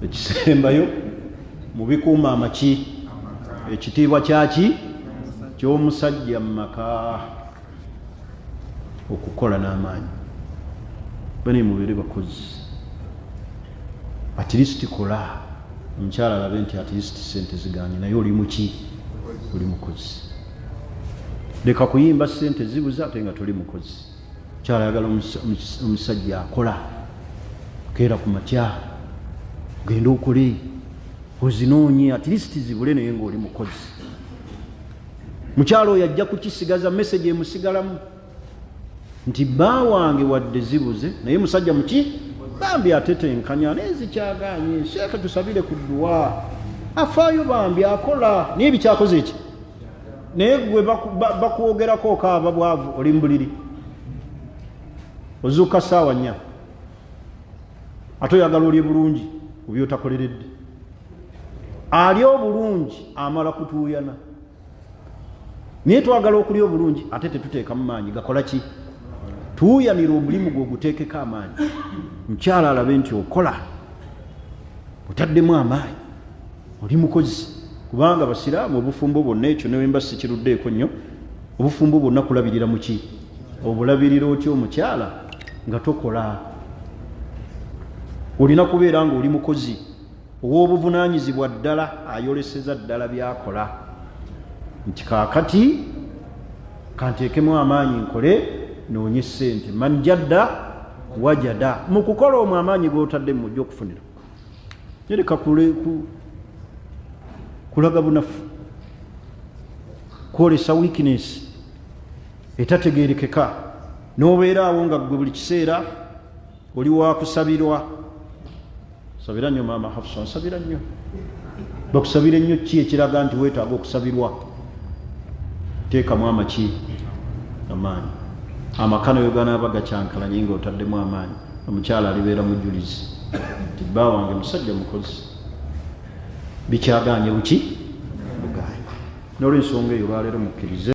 Ekisembayo mu bikuuma amaki, ekitiibwa kyaki ky'omusajja mu maka, okukola n'amaanyi. Bane mubeere bakozi, at least kola, omukyala alabe nti at least sente ziganye, naye oli muki? Oli mukozi. Leka kuyimba sente zibuza ate nga toli mukozi. Mukyala ayagala omusajja akola. Keera ku makya, genda okole, ozinoonye, at least zibule, naye ngaoli mukozi. Mukyala oyo ajja kukisigaza message emusigalamu nti bba wange wadde zibuze, naye musajja muki bambi atetenkanya, naye zikyaganye, sheekhe tusabire ku dduwa, afaayo bambi akola, naye bikyakoze eki? Naye gwe bakwogerako okaaba bwavu, oli mubuliri, ozuuka saawa 4, ate oyagala olye bulungi obyotakoleredde. Ali obulungi amala kutuuyana, naye twagala okulya obulungi ate tetuteekamu maanyi. Gakola ki? Tuuyanira omulimu gwe, oguteekeko amaanyi, mukyala alabe nti okola, otaddemu amaanyi, oli mukozi. Kubanga basiraamu obufumbo bwonna, ekyo newemba sikiruddeeko nnyo, obufumbo bwonna kulabirira muki? Obulabirira otya omukyala nga tokola? Olina kubeera nga oli mukozi ow'obuvunaanyizibwa ddala, ayoleseza ddala byakola nti kaakati kanteekemu amaanyi nkole, noonye ssente. Man jadda wajada. Mu kukola omwo amaanyi g'otadde mujja okufunira. Nereka kulaga bunafu, kwolesa weakness etategerekeka, n'obeera awo nga ggwe buli kiseera oli wakusabirwa. Sabira nnyo maama Hafsa, nsabira nnyo. Bakusabira ennyo ki ekiraga nti weetaaga okusabirwa? Teekamu amaki? Amaanyi. Amaka nayo ganaaba gakyankalanye nga otaddemu amaanyi, omukyala alibeera mujulizi nti bba wange musajja mukozi, bikyaganye buki buganye. N'olwensonga eyo, olwaleero mukkirize.